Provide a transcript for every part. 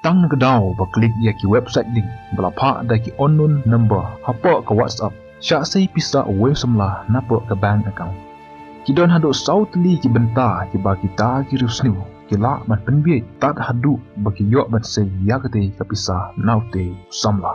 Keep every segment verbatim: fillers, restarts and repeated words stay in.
Tang na ka daw ba klik ïa ki website link ba la phah da ki unknown number hapoh ka WhatsApp, shah sei pisa uwei u samla napoh ka bank account. Ki don haduh saw tylli ki bynta kiba kita ki riewsniew ki lah ban pynbiej tad haduh ba ki ïoh ban sei ïa katei ka pisa na utei u samla.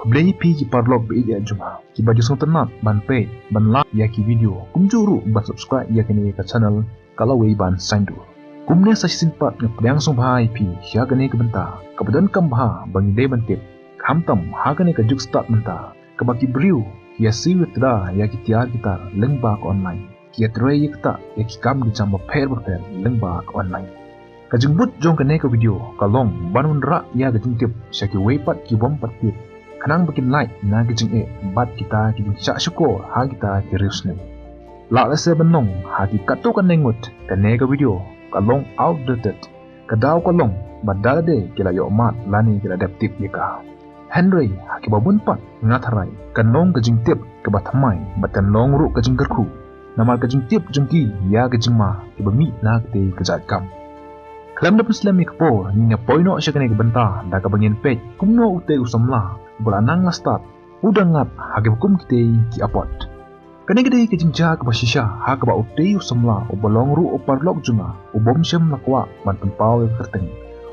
Khublei ïa phi ki paralok ba ïeit jong nga, kiba ju sngewtynnat ban peit, ban like ïa ki video, kumjuh ruh ban subscribe ïa kane ka channel, ka lawei ban sngewthuh. Kumne sa shisien pat nga pdiang sngewbha ïa phi ïa kane ka bynta kaba donkam bha ba ngi dei ban tip. Khamtam ha kane ka juk stad mynta kaba ki briew ki ïa siew ïa tda ïa ki tiar ki tar lyngba ka online, ki ïa trei ïa kata ïa ki kam ki jam bapher bapher lyngba ka online. Ka jingbud jong kane ka video ka long ban wanrah ïa ka jingtip sha kiwei pat ki bym pat tip, khnang ba kin lait na ka jingeh bad kita ki jingshah shukor ha kita ki riewsniew. Lah lehse ban long ha ki katto katne ngut kane ka video ka long outdated, ka daw ka long ba da lade ki la ïoh mad lane ki la dep tip ïa ka. Hynrei ha kiba bun pat nga tharai kan long ka jingtip kaba thymmai bad kan long ruh ka jingkyrkhu, namar ka jingtip jong ki ïa ka jingma kiba mih na katei ka jait kam. Khlem da pynslem ïa ka por, ngin ïa poi noh sha kane ka bynta da kaba ngin peit kumno utei u samla uba la nang la stad u dang ngat ha kiba kum kitei ki apot. Kane ka dei ka jingjia kaba shisha ha kaba utei u samla uba long ruh u paralok jong nga, u bym shym la kwah ban pynpaw ïa ka kyrteng,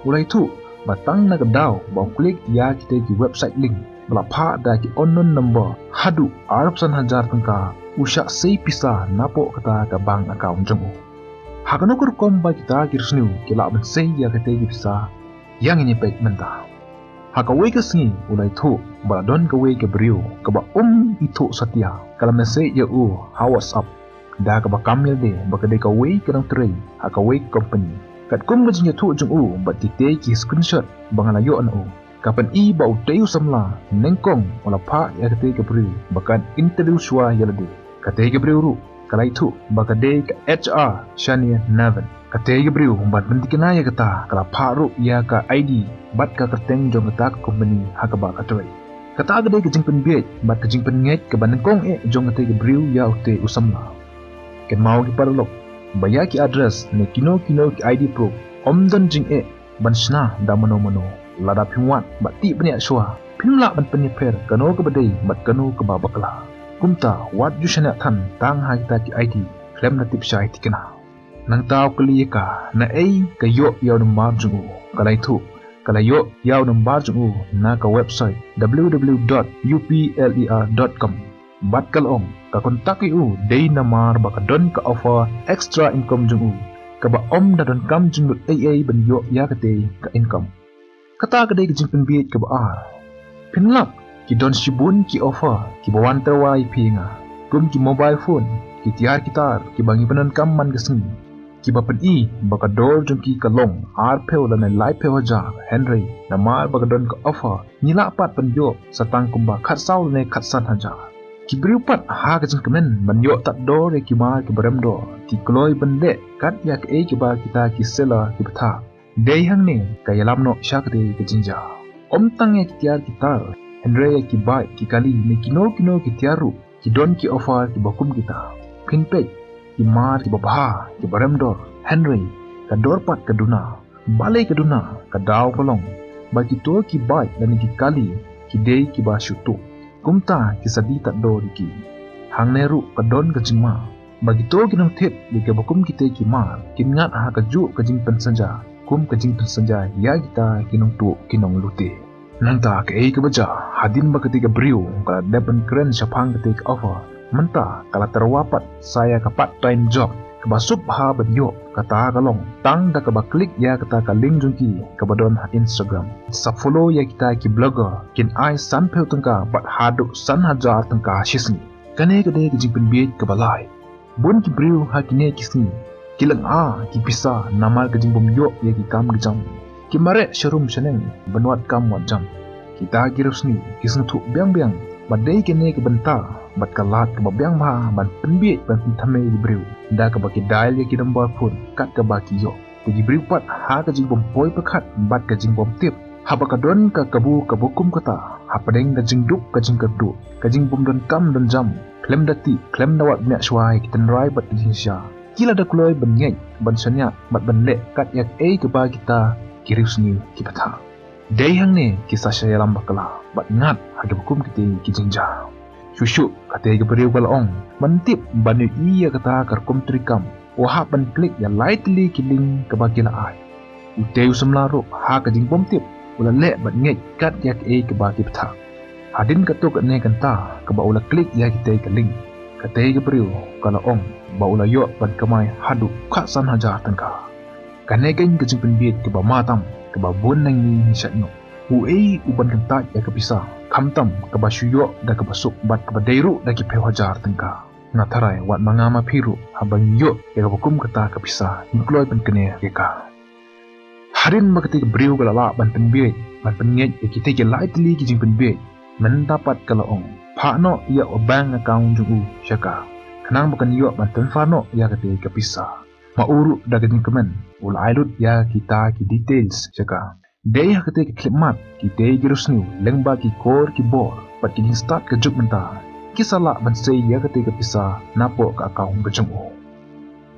u la ïathuh ba tang na ka daw ba u klik ïa kitei ki website link ba la phah da ki unknown number haduh arphew san hajar tyngka, u shah sei pisa napoh kata ka bank account jong u. Ha kano ka rukom ba kita ki riewsniew ki lah ban sei ïa katei ki pisa, ïa ngin ïa peit mynta. Ha kawei ka sngi u la ïathuh ba la don kawei ka briew kaba um ithuh satia, ka la message ïa u ha WhatsApp da kaba kam ïalade ba ka dei kawei ka nongtrei ha kawei ka company. Katkum ka jingïathuh jong u bad kitei ki screenshot ba nga la ïoh na u, ka pyni ba utei u samla nyngkong u la phah ïa katei ka briew ba kan interview shuwa ïalade. Katei ka briew ruh ka la ïathuh ba ka dei ka H R shane Navin. Katei ka briew ban pynthikna ïa kata ka la phah ruh ïa ka I D bad ka kyrteng jong kata ka company ha kaba ka trei. Kata ka dei ka jingpynbiej bad ka jingpynngeit kaba nyngkong eh jong katei ka briew ïa utei u samla. Kynmaw ki paralok ba ïa ki address ne kino kino ki I D proof ym don jingeh ban shna da mano mano. Lada phim wad bad tip bniah shuwa, phim lah ban pynïapher kano kaba dei bad kano kaba bakla. Kumta wat ju shaniah than tang ha kita ki I D khlem da tip shai thikna. Nangta u kylli ïa ka naei ka ïoh ïa u number jong u. Ka la ïathuh ka la ïoh ïa u number jong u na ka website W W W dot U P L E R dot com. Bad ka la ong ka contact ïa u dei namar ba ka don ka offer extra income jong u kaba ym da donkam jinglut ei ei ban ïoh ïa katei ka income. Kata ka dei ka jingpynbiej kaba ar. Phin lap ki don shibun ki offer kiba wan tyrwa ïa phi nga, kum ki mobile phone, ki tiar ki tar kiba ngi pyndonkam man ka sngi, kiba pyni ba ka dor jong ki ka long arphew lane laiphew hajar, hynrei namar ba ka don ka offer ngi lah pat ban ïoh sa tang kumba khatsaw lane khatsan hajar. Ki briew pat ha ka jingkmen ban ïoh tad dor ïa ki mar kiba rem dor, ki kloi ban leh kat ïa kaei kaba kita ki seller ki bthah. Dei hangne ka ïalam noh sha katei ka jingjia. Ym tang ïa ki tiar ki tar, hynrei ïa ki bike, ki kali ne kino kino ki tiar ruh ki don ki offer kiba kum kita. Phin peit ki mar kiba bha kiba rem dor, hynrei ka dor pat ka duna. Balei ka duna? Ka daw ka long ba kito ki bike lane ki kali ki dei kiba shu tuh, kumta ki sa die tad dor ïa ki. Hangne ruh ka don ka jingma ba kito ki nongthied ïa kiba kum kitei ki mar kin ngat ha kajuh ka jingpynsynja kum ka jingpynsynja ïa kita ki nongtuh ki nonglute. Nangta kaei kaba jia, hadien ba katei ka briew ka la dep ban kren shaphang katei ka offer, mynta ka la tyrwa pat sa ïa ka part time job kaba suk bha ban ïoh. Kata ka long tang da kaba klik ïa kata ka link jong ki kaba don ha Instagram. Sa follow ïa kita ki blogger kin ai sanphew tyngka bad haduh san hajar tyngka shisngi. Kane ka dei ka jingpynbiej kaba lai. Bun ki briew ha kine ki sngi ki lynga ki pisa namar ka jingbym ïoh ïa ki kam ki jam. Ki mareh sharum shaneng ban wad kam wad jam. Kita ki riewsniew ki sngewthuh biang biang ba dei kane ka bynta bad ka lad kaba biang bha ban pynbiej ban pynthymmai ïa ki briew da kaba ki dial ïa ki number phone kat kaba ki ïoh. Te ki briew pat ha ka jingbym poi pyrkhat bad ka jingbym tip, haba ka don ka kabu kaba kum kata, hapdeng ka jingduk ka jingkyrduh, ka jingbym donkam donjam, khlem da tih khlem da wad bniah shuwa ïa ki tynrai bad ki jingshisha, ki la da kloi ban ngeit, ban shaniah bad ban leh kat ïa kaei kaba kita ki riewsniew ki bthah. Dei hangne ki sa shah ïalam bakla bad ngat ha kiba kum kitei ki jingjia. Shuh shuh katei ka briew ka la ong ban tip ban ïohi ïa kata ka rukom treikam, u hap ban klik ïa lai tylli ki link kaba ki la ai. Utei u samla ruh ha ka jingbymtip u la leh bad ngeit kat ïa kaei kaba ki bthah. Hadien katto katne kynta kaba u la klik ïa kitei ka link, katei ka briew ka la ong ba u la ïoh ban kamai haduh khatsan hajar tyngka. Kane keiñ ka jingpynbieit kaba ma tam kaba bun nangne ngi shait noh. Uei u ban kyntait ïa ka pisa khamtam kaba shu ïoh da kaba suk bad kaba dei ruh da ki phew hajar tyngka? Nga tharai wat ma nga ma phi ruh haba ngi ïoh ïa kaba kum kata ka pisa ngi kloi pynkynmaw ïa ka. Hadien ba katei ka briew ka la lah ban pynbieit ban pynngeit ïa kitei ki lai tylli ki jingpynbieit, mynta pat ka la ong, phah noh ïa u bank account jong u sha ka, khnang ba kan ïoh ban transfer noh ïa katei ka pisa. Ma u ruh da ka jingkmen u la ai lut ïa kita ki details sha ka. Dei ha katei ka khyllipmat kitei ki riewsniew lyngba ki kor ki bor bad ki jingstad ka juk mynta ki sa lah ban sei ïa katei ka pisa napoh ka account ka jong u.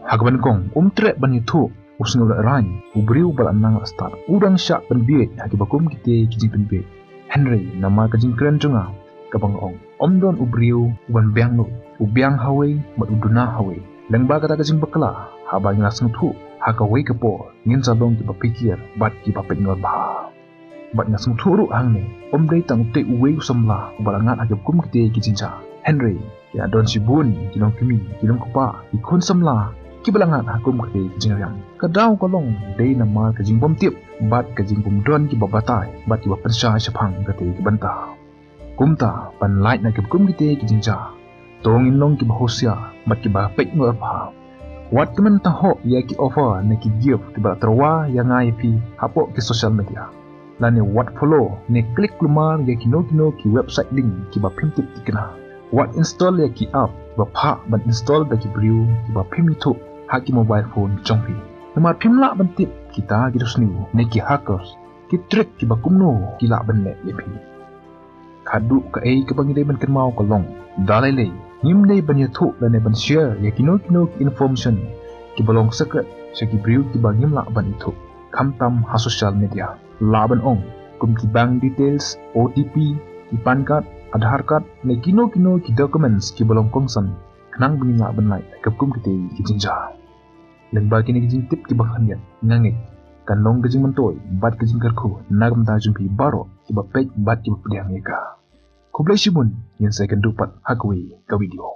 Ha kaba nyngkong um treh ban ïathuh u sngewlehrain u briew ba la nang la stad, u dang shah pynbieit ha kiba kum kitei ki jingpynbieit. Hynrei namar ka jingkren jong nga kaba nga ong, ym don u briew u ban biang lut, u biang hawei bad u duna hawei. Lyngba kata ka jingbakla, haba ngi la sngewthuh ha kawei ka por, ngin sa long kiba pyrkhat bad kiba peit ngor bha. Bad nga sngewthuh ruh hangne, ym dei tang utei uwei u samla uba la ngat ha kiba kum kitei ki jingjia, hynrei ki la don shibun ki longkmie, ki longkpa, ki khun samla kiba la ngat ha kum katei ki jingriam. Ka daw ka long dei namar ka jingbymtip bad ka jingbymdon kiba batai bad kiba pynshai shaphang katei ka bynta. Kumta ban lait na kiba kum kitei ki jingjia, to ngin long kiba husiar bad kiba peit ngor bha. Wat kmen tang hok ïa ki offer ne ki gift kiba la tyrwa ïa nga ïa phi hapoh ki social media, lane wat follow ne klik kulmar ïa kino kino ki website link kiba phim tip thikna. Wat install ïa ki app kiba phah ban install da ki briew kiba phim ithuh ha ki mobile phone jong phi. Namar phim lah ban tip kita ki riewsniew ne ki hackers ki trick kiba kumno ki lah ban leh ïa phi. Haduh kaei kaba ngi dei ban kynmaw ka long, da lei lei ngim dei ban ïathuh lane ban share ïa kino kino ki information kiba long secret sha ki briew kiba ngim lah ban ithuh, khamtam ha social media. Lah ban ong kum ki bank details, O T P, ki PAN card, Aadhaar card ne kino kino ki documents kiba long kongsan, khnang ba ngin lah ban lait ha kiba kum kitei ki jingjia. Lyngba kine ki jingtip kiba khyndiat, nga ngeit kan long ka jingmyntoi bad ka jingkyrkhu na ka bynta jong phi baroh kiba peit bad kiba pdiang ïa ka. Khublei shibun, ngin sa ïakynduh pat ha kawei ka video.